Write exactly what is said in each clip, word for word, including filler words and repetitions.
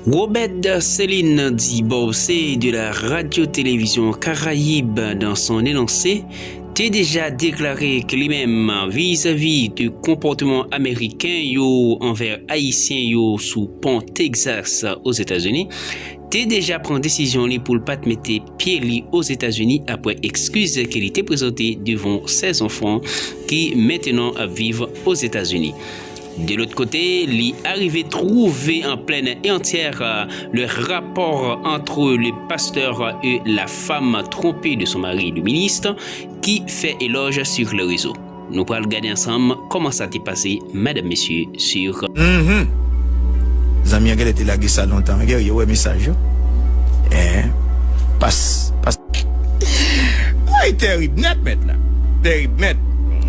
Robert Céline dit Borsé de la Radio-Télévision Caraïbe dans son énoncé te deja deklare ke li menm vizavi de konpòtman ameriken yo anvè ayisyen yo sou pon Texas Ozetazini, te deja pran desizyon li pou l pa t mete pye li Ozetazini apre ekskiz ke li te prezante devan sèz anfan ki mentenan ap viv Ozetazini. De lòt kote, li arive twouve an plèn e antyè le rapport entre le pasteur et la femme trompée de son mari, le ministre, qui fait éloge sur les réseaux. Nou pral gade ansanm kòman sa te pase, madam, mesye, sur Mhm. Zanmi an genlè te lage sa lontan. Guerrier, wè mesaj yo. Eh, pas, pas. Ay, tèrib nèt, mèt la. Tèrib nèt.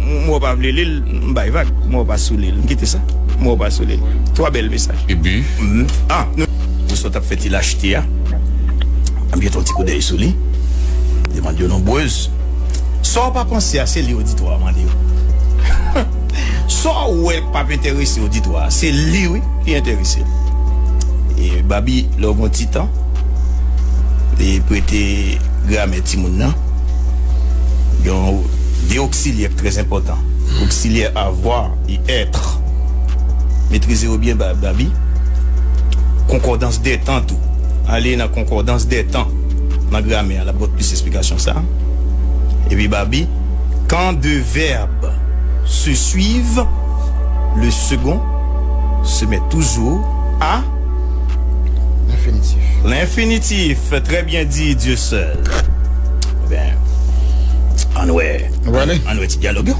M wè w pa vle li l, m bay vag. M wè w pa sou li l. M kite sa. M wè w pa sou li l. Twa bèl mesaj. Epi? Mhm. Ah, nou, pou sa w t ap fè ti lachte a. M jete yon ti koudèy sou li. Demande yo nonbrez. Sa w pa panse a, se li oditwa a mande yo. Sa w wè k p ap enterese oditwa a, se li, wi, ki enterese l. E Babi, lè w gen yon ti tan, e prete gramè timoun nan. Gen de oksilyè ki trè enpòtan. Oksilyè avoir et être. Metrize yo byen, Ba-, Babi. Konkòdans dè tan tou. Ale nan konkòdans dè tan nan gramè a, l ap ba w plis esplikasyon sa. Epi Babi, quand deux verbes se suivent, le second se met toujours à L'infinitif. L'infinitif. Très bien dit, Dieu seul. Ben, ann wè. Nou prale? Ann wè ti dyalòg yo.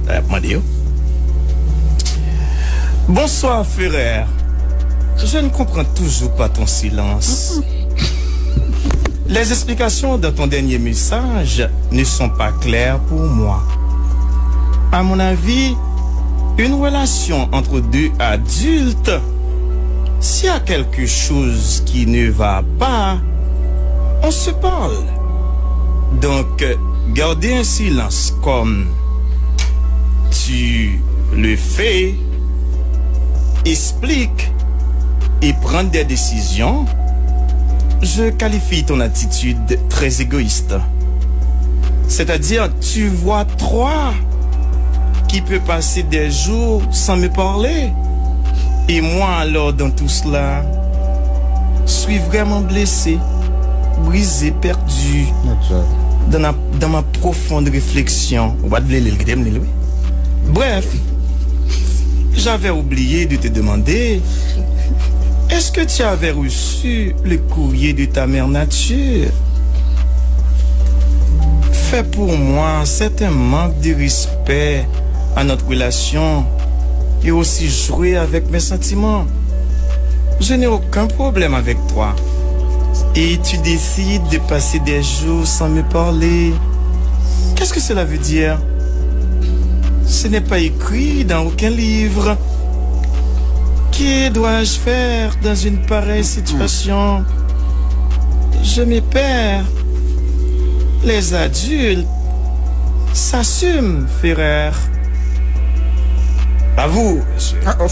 Sa y ap mande yo. Bonsoir, Ferrer. Je ne comprends toujours pas ton silence. Les explications dans ton dernier message ne sont pas claires pour moi. À mon avis, une relation entre deux adultes, s'il y a quelque chose qui ne va pas, on se parle. Donc, garder un silence comme tu le fais, explique et prendre des décisions, je qualifie ton attitude très égoïste. C'est-à-dire, tu vois trois qui peut passer des jours sans me parler. Et moi, alors, dans tout cela, suis vraiment blessé, brisé, perdu dans ma, dans ma profonde réflexion. Ou pa t vle li l, kite m li l, wi. Bref, j'avais oublié de te demander, est-ce que tu avais reçu le courrier de ta mère nature? Fait pour moi, c'est un manque de respect à notre relation et aussi jouer avec mes sentiments. Je n'ai aucun problème avec toi. Et tu décides de passer des jours sans me parler. Qu'est-ce que cela veut dire? Ce n'est pas écrit dans aucun livre. Que dois-je faire dans une pareille situation? Je me perds. Les adultes s'assument, Ferrer. À vous, monsieur. Ah, oh.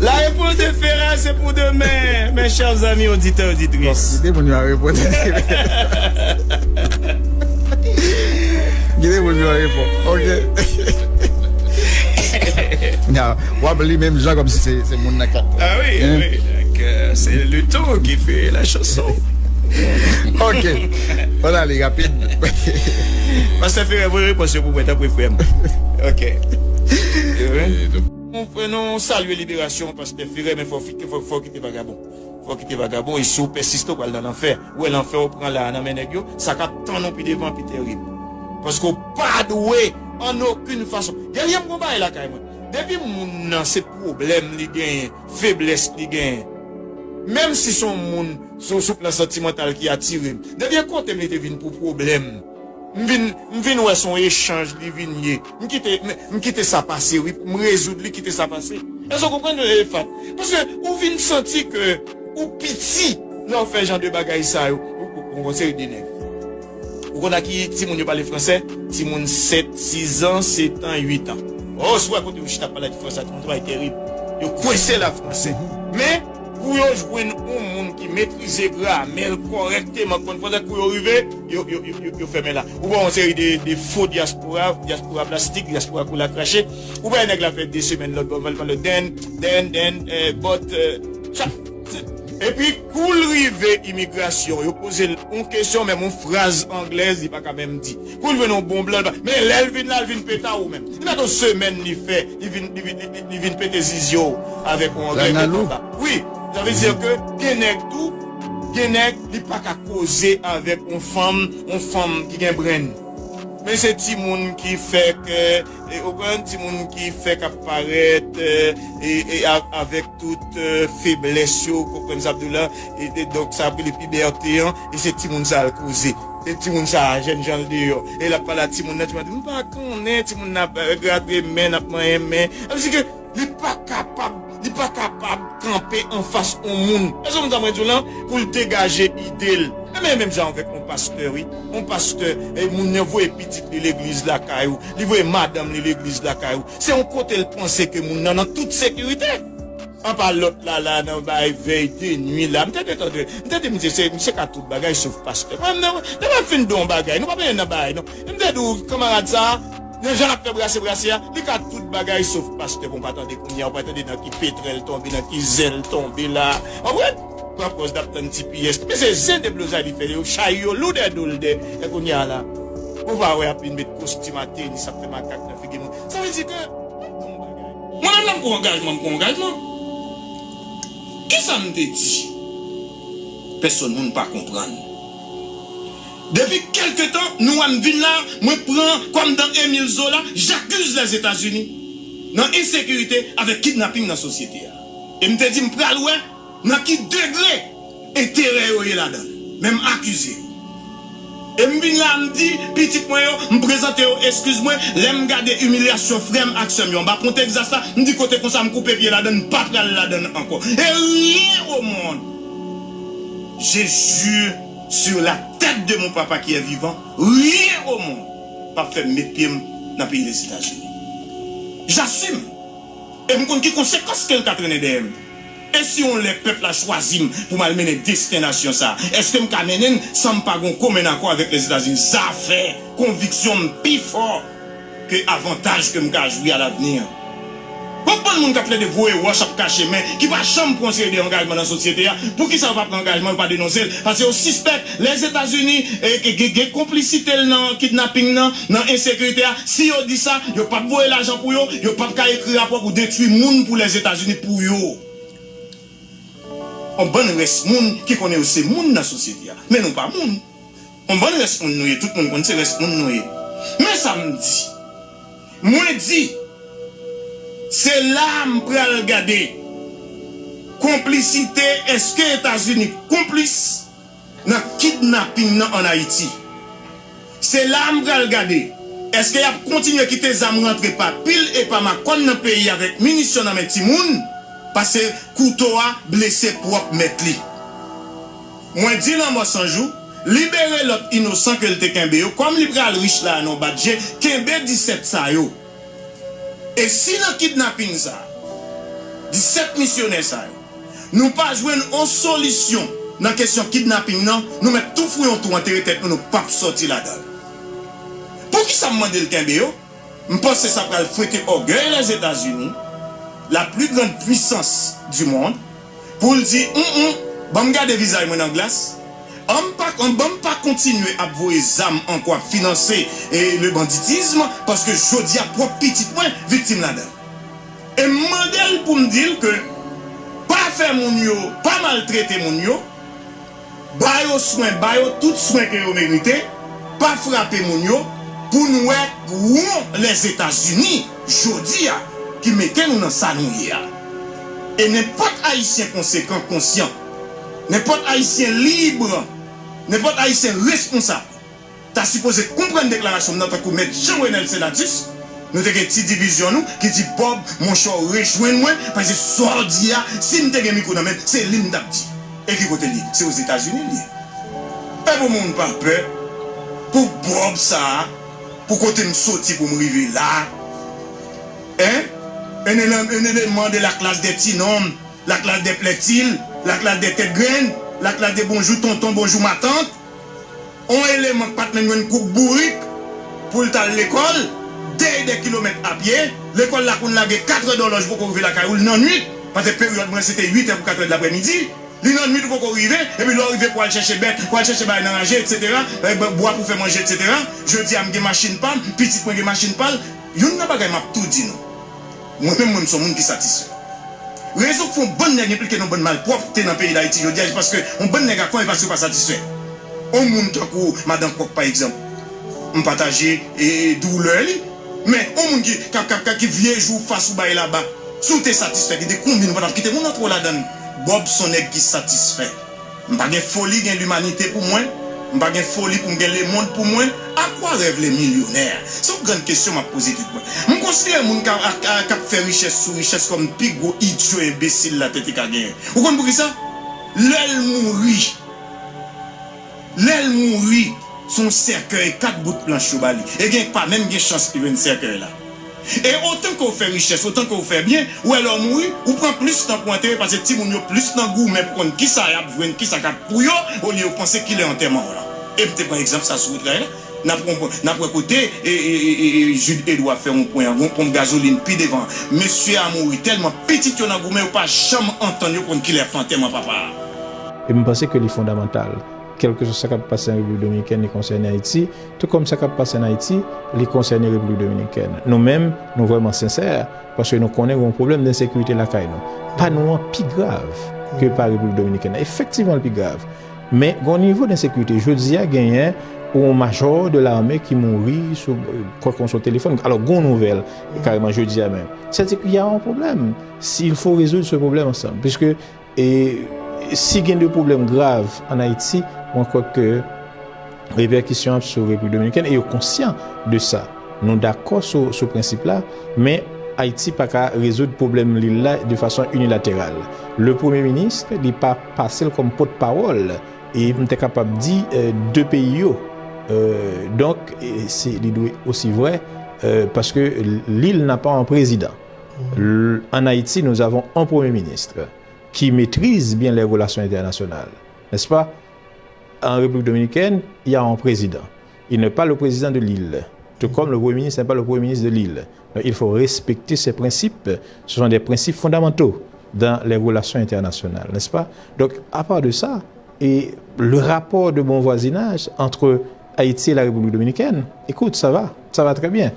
La réponse de Ferrer, c'est pour demain, mes chers amis auditeurs, auditrices. Bon, kite moun yo a reponn. Kite moun yo a reponn. Ok. Now, w ap li menm jan kòmsi se, se moun nan k ap. Ah oui, hein? Oui. Donc, euh, c'est le ton qui fait la chanson. Ok. Ann ale rapid. Pastè Ferrer, voye repons yo pou mwen, tanpri, frè m. Ok. Nou, nou salye liberasyon, Pastè Ferrer, men fò w kite, fò, fò w kite vagabon. Fò w kite vagabon, e si w pèsiste, w pral nan lanfè. Ou wè lanfè w pran la a nan men nèg yo, sa k ap tann ou pi devan pi tèrib. Paske w pa dwe, an okenn fason. Guerrier, m gon bagay lakay mwen. Depi moun nan se pwoblèm li genyen, feblès li genyen, menm si se yon moun sou, sou plan santimantal ki atire m, depi e kote m li te vin pou pwoblèm, m vin, m vin wè se yon echanj li vin ye. M kite, m, m kite sa pase, wi, pou m rezoud li, kite sa pase. Èske w konprann, e, Fat? Paske ou vin santi ke ou piti lè w fè jan de bagay sa yo. Ou, ou, ou, yon seri de nèg. Ou konn a ki timoun yo pale fransè? Timoun sèt, sis an, sèt an, uit an. O, si w wè kote yo chita ap pale ak Lafrans la, se yon travay terib. Yo kwense Lafrans. Men, pou yo jwenn yon moun ki metrize gramè l kòrèkteman, konn fransè, kou yo rive, yo, yo, yo, yo, yo fèmen la. Ou wè yon seri de, de fo dyaspora, dyaspora plastik, dyaspora kola krache. Ou wè nèg la fè de semèn lòt bò, valman lòt, then, then, then, eh, but, eh, sa, se, epi kou l rive imigrasyon, yo poze l yon kesyon, menm yon fraz anglèz, li pa ka menm di. Pou l jwenn yon bon blan, l pa, men lè l vin la, l vin pete a ou menm. Li mèt yon semèn li fè, li vin, li vin, li, li, li vin pete zizye w avèk yon anglè pete anba. Wi, sa vle di ke gen nèg tou, gen nèg li pa ka koze avèk yon fanm, yon fanm ki gen brenn. Men se timoun ki fèk, e, ou konprann, timoun ki fèk ap parèt, e, e, e a-, avèk tout, e, feblès yo, ou konprann sa m di w la, e, e donk sa ap rele pibète an, e se timoun sa l koze. E timoun sa a, jènjan l deyò. E l ap pale a timoun nan, timoun nan di, "M pa konnen," timoun nan ap, e, grate men, n ap manyen men. Sa vle di ke li pa kapab, li pa kapab kanpe anfas yon moun. Èske w konprann sa mwen di w lan? Pou l degaje ide l. E men menm jan avèk yon pastè, wi. Yon pastè, e moun nan voye pitit li legliz lakay ou. Li voye madanm li legliz lakay ou. Se yon kote l panse ke moun nan nan tout sekirite. Apa lòt la, la, nan bay vèy de nwi la. M tande, tande, m tande misye, se, misye ka tout bagay sof pastè. Mwen, mwen, mwen, depi m fin di w yon bagay, nou pa benyen nan bagay, non. M te di w, kanmarad sa a, nan jan l ap fè brase, brase a, li ka tout bagay sof pastè. Bon, pa tande kounye a, ou pa tande nan ki petrèl tonbe, nan ki zèl tonbe la. Konprann? Pran pòz n ap tann ti pyès. Men se zen deblozay li fè yo, chay yo lou dè do l dè. E kounye a la, ou pa wè ap vin met kostim a tenis, ap fè makak nan figi moun. Sa vle di ke Mwen menm lè m pran angajman, m pran angajman. Kisa m te di? Pèsonn moun pa konprann. Depi kèlke tan, nou wè m vin la, mwen pran kòm dans Émile Zola, j'accuse les États-Unis nan ensekirite avèk kidnaping nan sosyete a. E m te di m pral wè nan ki degre enterè yo ye ladan l. Men m akize yo. E m vin la, m di pitit mwen yo, m prezante yo eskiz mwen, lè m gade imilyasyon frè m ak sè m yo anba pon Texas la, m di kote konsa m koupe pye ladan l, m pa pral ladan l ankò. E rien au monde, je jure sur la tête de mon papa qui est vivant, rien au monde p ap fè m met pye m nan peyi Lèzetazini. J'assume. E m konn ki konsekans ke l ka trennen dèyè m. E si yon lè pèp la chwazi m pou m al mennen desten nasyon sa a, èske m ka mennen l san m pa gen yon komen akò avèk Lèzetazini? Zafè konviksyon m pi fò ke avantaj ke m ka jwi alavni an. Bon, bann moun k ap plede voye wòch, ap kache men, ki pa janm pran seri de angajman nan sosyete a, poukisa yo pa pran angajman, yo pa denonse l? Paske yo sispèk Lèzetazini, e, gen, gen, gen konplisite l nan kidnaping nan, nan ensekirite a. Si yo di sa, yo p ap voye lajan pou yo, yo p ap ka ekri rapò pou detwi moun pou Lèzetazini pou yo. On bann rès moun ki konnen yo se moun nan sosyete a. Men nou pa moun. On bann rès moun nou ye, tout moun konn se rès moun nou ye. Men sa m di. Mwen di, se la a m pral gade konplisite, èske Etazini konplis nan kidnaping nan ann Ayiti? Se la a m pral gade, èske y ap kontinye kite zam rantre pa pil e pa makòn nan peyi avèk minisyon nan men timoun? Paske kouto a blese pwòp mèt li. Mwen di Lanmò San Jou, libere lòt inosan ke l te kenbe yo, kòm li pral rich la a nan yon bat je, kenbe disèt sa yo. E si nan kidnaping sa a, disèt misyonè sa yo, nou pa jwenn on solisyon nan kesyon kidnaping nan, nou mèt tou fouye yon twou antere tèt nou, nou p ap sòti ladan l. Poukisa m mande l kenbe yo? M panse sa pral fwete ògèy Lèzetazini, la plus grande puissance du monde, pou l di, "Hum, hum, ban m gade vizaj mwen nan glas. An m pa, an, ban m pa kontinye ap voye zam ankò, ap finanse, e, le banditisme, paske jodi a pwòp pitit mwen viktim ladan l." E m mande l pou m di l ke pa fè moun yo, pa maltrete moun yo, ba yo swen, ba yo tout swen ke yo merite, pa frape moun yo, pou n wè gwo Lèzetazini jodi a ki mete nou nan sa nou ye a. E nenpòt Ayisyen konsekan, konsyan, nenpòt Ayisyen lib, nenpòt Ayisyen responsab ta sipoze konprann deklarasyon m nan tankou Mèt Jean Renel Senatus, nou te gen ti divizyon nou ki di, "Bob, monchè, w rejwenn mwen, paske sa w di a, si m te gen mikwo nan men m, se li m t ap di." E ki kote l ye? Se Ozetazini l ye. E pou moun pa pè, pou Bob sa a, pou kote m soti pou m rive la a, Hein? Un élément, un élément de la classe des petits noms, la classe des plaitilles, la classe des têtes graines, la classe des bonjour tonton, bonjour ma tante. On élément k pa t menm jwenn kouk bourik pou l t al lekòl, dèyè de kilomèt a pye, lekòl la konn lage katrè dòlòj poko rive lakay ou l nan nwit, paske peryòd mwen se te uit è pou katrè de laprèmidi, li nan nwit ou poko rive, epi lè w rive pou al chèche bèt, pou al chèche bagay nan raje, etsetera, eh, bwa pou fè manje, etsetera. Jodi a m gen machin pa m, pitit mwen gen machin pa l. Youn nan bagay m ap tou di nou, mwen menm mwen m se yon moun ki satisfè. Rezon k fè yon bann nèg enplike nan yon bann malpwòpte nan peyi Dayiti jodi a, se paske yon bann nèg ap fè yon evansyon pa satisfè. Yon moun tankou Madan Kòk pa egzanp, m pataje e, e, doulè li, men yon moun ki, k ap, k ap, k ap, ki vye jou fas ou bay laba, si w te satisfè, ki te konbyen nou pa t ap kite moun antre w ladan l. Bòb se yon nèg ki satisfè. M pa gen foli gen limanite pou mwen. M pa gen foli pou m gen lemonn pou mwen. À quoi rêvent les millionnaires? Se yon grann kesyon m ap poze tèt mwen. M konsidere moun k ap, k ap, k ap fè richès sou richès kòm pi gwo idyo enbesil latè te ka genyen. Ou konn poukisa? Lè l mouri, lè l mouri, se yon sèkèy kat bout planch yo ba li. E gen k pa menm gen chans pou jwenn sèkèy la. E otan ke w fè richès, otan ke w fè byen, ou wè lè w mouri, ou pran plis tan pou w antere, paske timoun yo plis nan goumen pou konn kisa y ap jwenn, kisa k ap pou yo, olye yo panse kilè antèman w lan. E m te pran egzanp sa sou wout ray la. N ap wè, n ap wè kote e, e, e, e, e Jude Edouard fè yon pwen an, yon ponp gazolin pi devan. Mesye a mouri tèlman pitit yo nan goumen, yo pa janm antann yo pou konn kilè ap fè antèman papa a. E m panse ke li fondamantal. Kèlkeswa sa k ap pase an Repiblik Dominikèn, li konsène Ayiti, tou kòm sa k ap pase an Ayiti, li konsène Repiblik Dominikèn. Nou menm, nou vrèman sensè, paske nou konnen gen yon pwoblèm de ensekirite lakay nou. Pa nou an pi grav ke pa Repiblik Dominikèn. Efektivman, li pi grav. Men, gen yon nivo de ensekirite. Jodi a, genyen yon majò de lame ki mouri sou, kwèkonso telefòn. Alò, gen yon nouvèl, kareman, jodi a menm. Sètadi ke y a un problème. Il faut résoudre ce problème ensemble. Puisque E si gen de pwoblèm grav ann Ayiti, mwen kwè ke repèkisyon ap sou Repiblik Dominikèn, e yo konsyan de sa. Nou dakò sou, sou prensip la, men Ayiti pa ka rezoud pwoblèm lil la de fason inilateral. Le premye minis, li pa pase l kòm pòtpawòl, e m te kapab di, euh, de peyi yo. Euh, donk, e se, li dwe osi vrè, euh, paske lil n'a pas un président. L-, en Haïti, nous avons un premier ministre qui maîtrise bien les relations internationales, n'est-ce pas? En République dominicaine, il y a un président. Il n'est pas le président de l'île, tout comme le Premier ministre n'est pas le Premier ministre de l'île. Donc, il faut respecter ces principes. Ce sont des principes fondamentaux dans les relations internationales, n'est-ce pas? Donc, à part de ça, et le rapport de bon voisinage entre Haïti et la République dominicaine, écoute, ça va, ça va très bien.